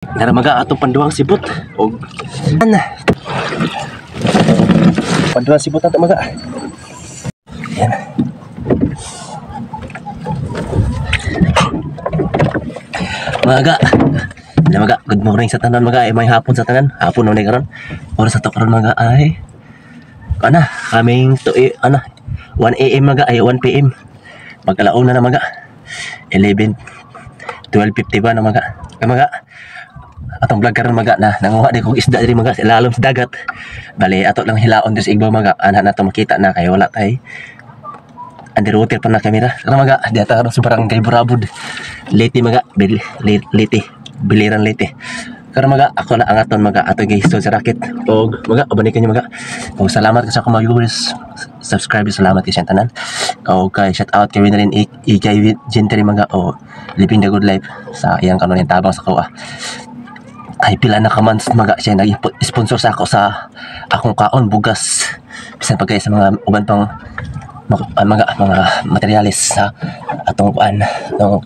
Naramaga atong panduhang sibot og ana. Panduhang sibot ato maga. Yan. Maga. Maga, good morning sa tanan maga, ay may hapon sa tanan. Hapon na karon. Oras ato karon maga ay ana, kaming to ana 1 AM maga ay 1 PM. Magkalauna na maga. 11 12:50 ba na maga. Maga. Atong vlog karon maga na nanguha di kog isda diri maga sa ilalom sa dagat. Bali ato lang hilaon diri sa igbaw maga. Ana na to makita na kay wala tay underwater pa na kamera. Karon maga di ata karon sa barangay Burabod. Leyte maga, Leyte, Biliran Leyte. Karon maga ako na ang aton maga ato gihiston sa racket. Og maga ubani kanyo maga. Og salamat ka sa akong mga viewers, subscribers, salamat kay tanan. Og kay shout out kay Winalyn Ikay Gentry maga o living the good life sa iyang kanon tabang sa kuha. Ay pila na ka months maga siya nag-sponsor sa ako sa akong kaon bugas bisan pagkay sa mga uban pang mga materialis sa atong kuan atong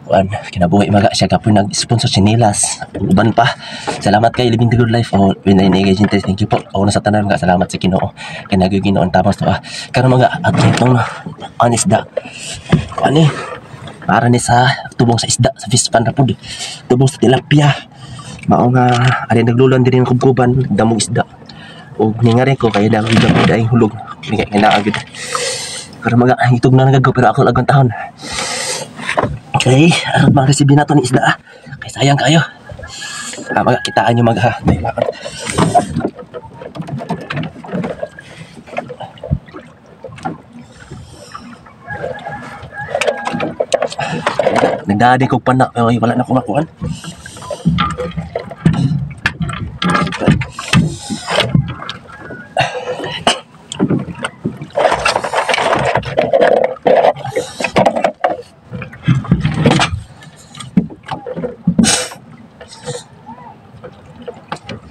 kuan kinabuhi maga siya kapoy nag-sponsor sinilas uban pa. Salamat kay Living the Good Life o Winalyn Ikay Gentry, thank you po. O na sa tanan maga, salamat sa Ginoo kay nagay Ginoo ang tabang sa karon maga atong itong an isda ani para ni sa tubong sa isda sa fish pan ra pud tubong sa tilapia. Mao nga ari naglulan diri ng kubkuban damong isda og ningari ko kay damo damo daing hulog ni kay naa gid karon maga itog na nagago pero ako lagon tahon kay aron ma-receive nato ni isda kay sayang kayo. Maga kitaan nyo maga ha. Nagdadi kog pana pero wala na ko makuan.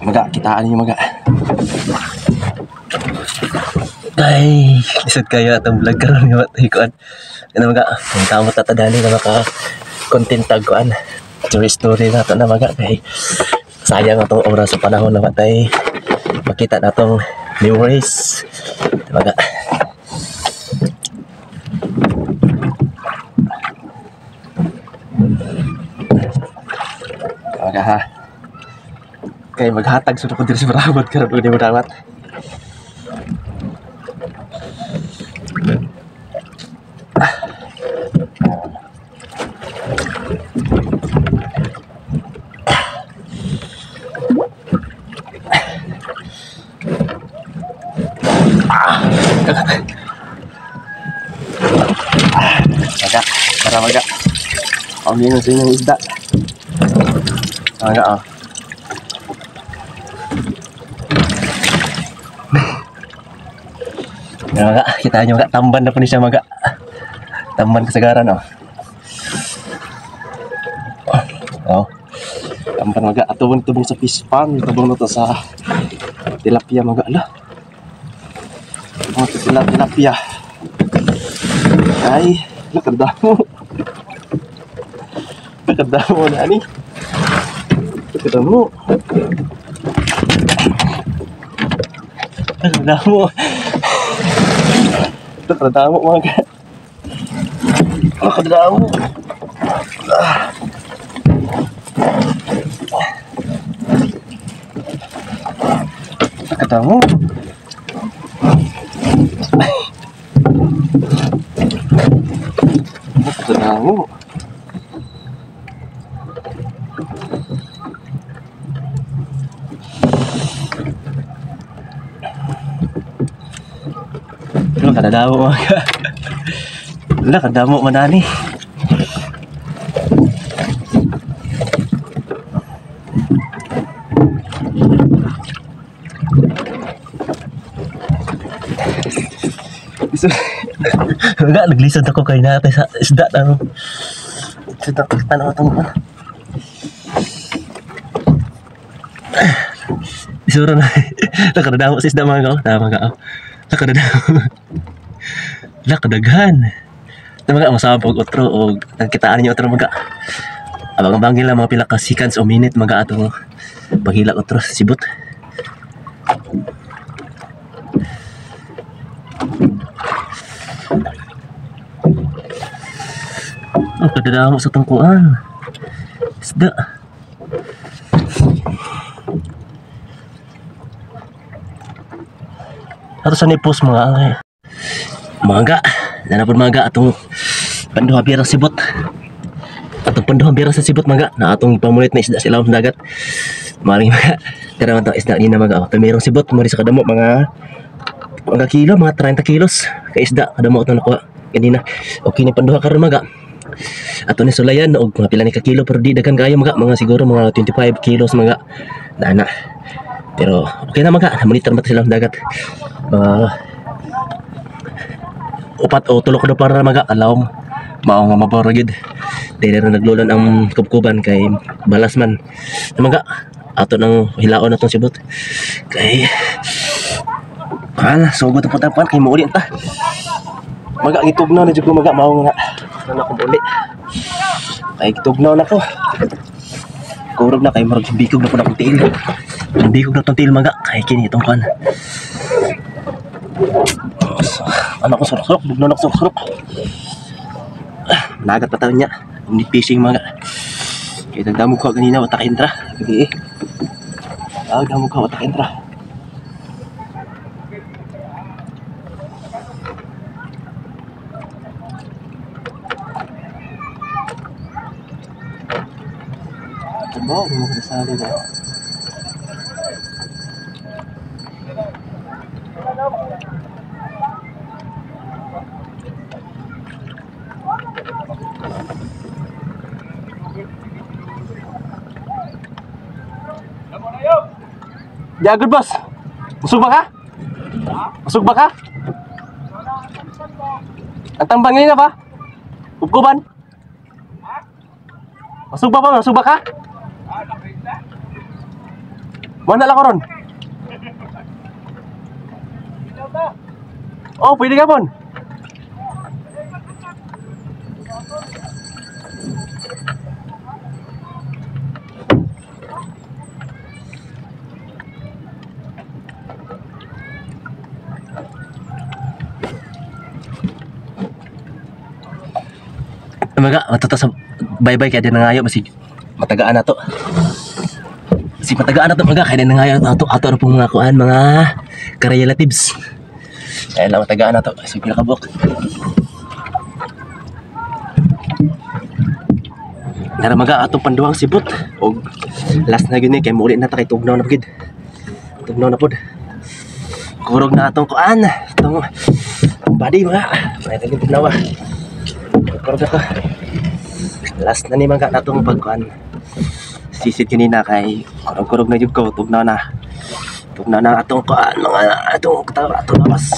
Maga, kitaan niyo maga. Ay, lisod kayo atong vlog karon nga matay kuan. Ano maga, ang tamo tatadali na maka content tag kuan. Story story na to na maga kay sayang atong oras sa panahon na matay makita na atong memories. Maga. Maga ha. Kay maghatag sa ko diri sa Burabod karon og di mo dawat. Maga, tara maga. Ang ingon sa inyong isda. Maga oh. Maga, kita nyo maga, tamban na po ni siya maga. Tamban kasagaran oh. Oh. Tamban maga, atubong tubong sa fish pond, tubong na to sa tilapia maga ala. Oh, sila tilapia. Ay, nakadamo. Nakadamo na ani. Nakadamo. Nakadamo. Nakadamo mga ka. Nakadamo. Nakadamo. Nakadamo. Kadadamo mga ka. Wala, kadamo man ani. Wala, naglisod ako kay natay sa isda. Ano? Isda, tanaw itong ano. Isura na. Nakadadamo sa isda mga ka. Tama ka. Nakadadamo. Wala, kadaghan. Ito mga, masama pag otro o nagkitaan ninyo otro mga. Abang-abangin lang mga pila ka seconds o minute mga atong paghila otro sibot. Ang kadadamo sa tungkuan. Isda. Ato sa nipos mga angay. Mga na po mga atong panduha bira sibot. Atong panduha bira sa sibot mga na atong pamulit na isda sa ilawom sa dagat. Maring mga tara man isda ni na mga oh, sibot mo sa kadamo mga kilo, mga 30 kilos ka isda kadamo atong nakuha kanina. Okay ni panduha karon mga. Ato ni sulayan og mga pila ni ka kilo pero di daghan kaayo mga, mga siguro mga 25 kilos mga na. Pero okay na mga, monitor man sila sa dagat. Mga upat o tulo ka para mga kalawom mao nga maboro gid. Dili ra naglulan ang kubkuban kay balas man. Mga ato nang hilaon atong sibot kay kan sugod ang putapan kay muuli ta. Maga gitugnaw na jud ko maga mao nga na akong uli. Kay gitugnaw na ko. Kurog na kay murag bikog na pud akong tiil. Bikog na tong tiil maga kay kini itong kan. Ano ko surok-surok, bugnaw na ko surok-surok. Nagat pa tayo niya. Hindi fishing mga. Kaya nagdamog ko kanina, watak intra. Gabi eh. Nagdamog ko, watak intra. Ito ba? Hindi mo kasali na. Ya, good boss. Busog ba ka? Busog ba ka? Ang tambang ngayon na ba? Kubkuban? Busog ba ba? Busog ba ka? Mana lang ko ron? Oh, pwede ka pon. Maga, matuto sa bye-bye kaya din nangayo masig matagaan na to. Si matagaan na to maga kaya din nangayo ato ato ra pong mga kuan mga ka-relatives. Kaya lang matagaan na to so pila ka buok. Nara maga atong panduhang sibot og last na gyud ni kay muuli na ta kay tugnaw na pud. Tugnaw na pud. Kurog na atong kuan, atong body mga. May tagin tugnaw. Kurog na ko. Last na ni mga natong pagkuan. Sisid kanina kay kurog-kurog na jud ko, tugnaw na. Tugnaw na atong kuan mga atong katawa atong lawas.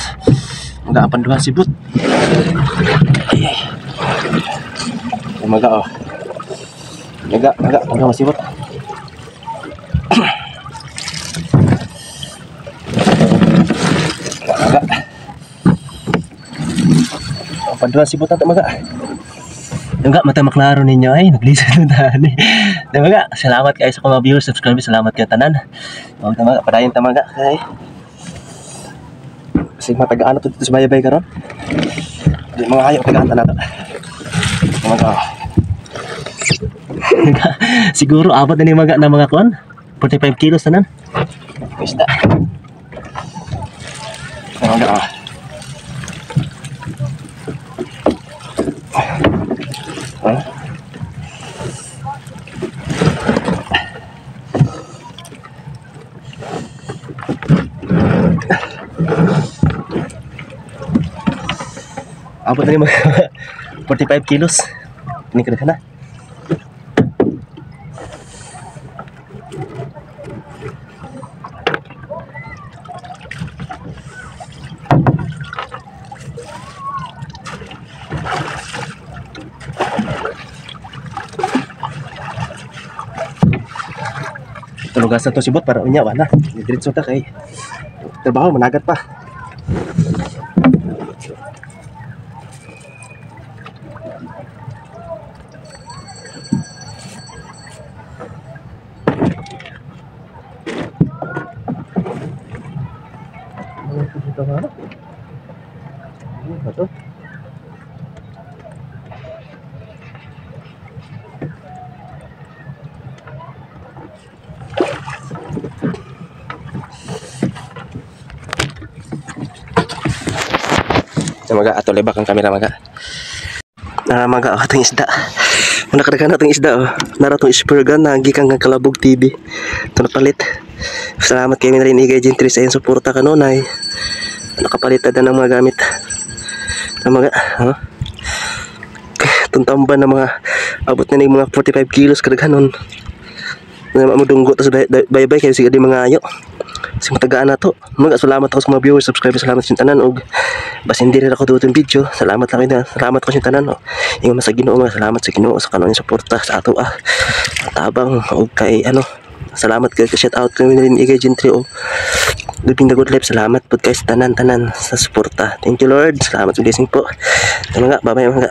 Mga panduhang sibot. Ay ay. Mga oh. Naga, naga, panduhang sibot. Naga. Panduhang sibot na maga. Nga mata maklaro ninyo ay naglisod na tani. Maga, salamat kayo sa mga viewers, subscribers, salamat kayo tanan. Wag ta maga, padayon ta maga kay. Sig matagaan na to dito sa bayabay karon. Di mga hayo tagaan ta nato. Maga. Siguro abot na ni maga na mga kuan. 45 kilos tanan. Isda. Maga. Abot na yung mga 45 kilos. Ini ka na. Tulugasan to sibot para unya wala. Diretso ta kay trabaho managat pa. Ito nga. Ano to? Sa maga ato lebak ang kamera, maga. Nara, maga, oh, atong isda. Muna kadaghan atong isda, oh. Nara tong spurgan na gikan kang Kalabog TV. Ito napalit. Salamat kay rin Igay Gentry sa iyong suporta kanunay. Nakapalit na ng mga gamit. Ang mga, oh. Itong tamban na mga abot na ng mga 45 kilos kadaghanon. Na madunggo tas bye-bye kayo sige di mga ayo. Kasi matagaan na to. Mga salamat ako sa mga viewers, subscribers, salamat sa tanan og basin diri ra ko duot video. Salamat lang na. Salamat ko sa tanan. Oh. Ingon man sa Ginoo, mga salamat sa Ginoo sa kanang suporta sa ato ah. Ang tabang og kay ano. Salamat kay shout out kami rin Igay Gentry og Living the Good Life. Salamat po guys tanan-tanan sa suporta. Thank you, Lord. Salamat sa blessing po. Ito mga, bye bye mga.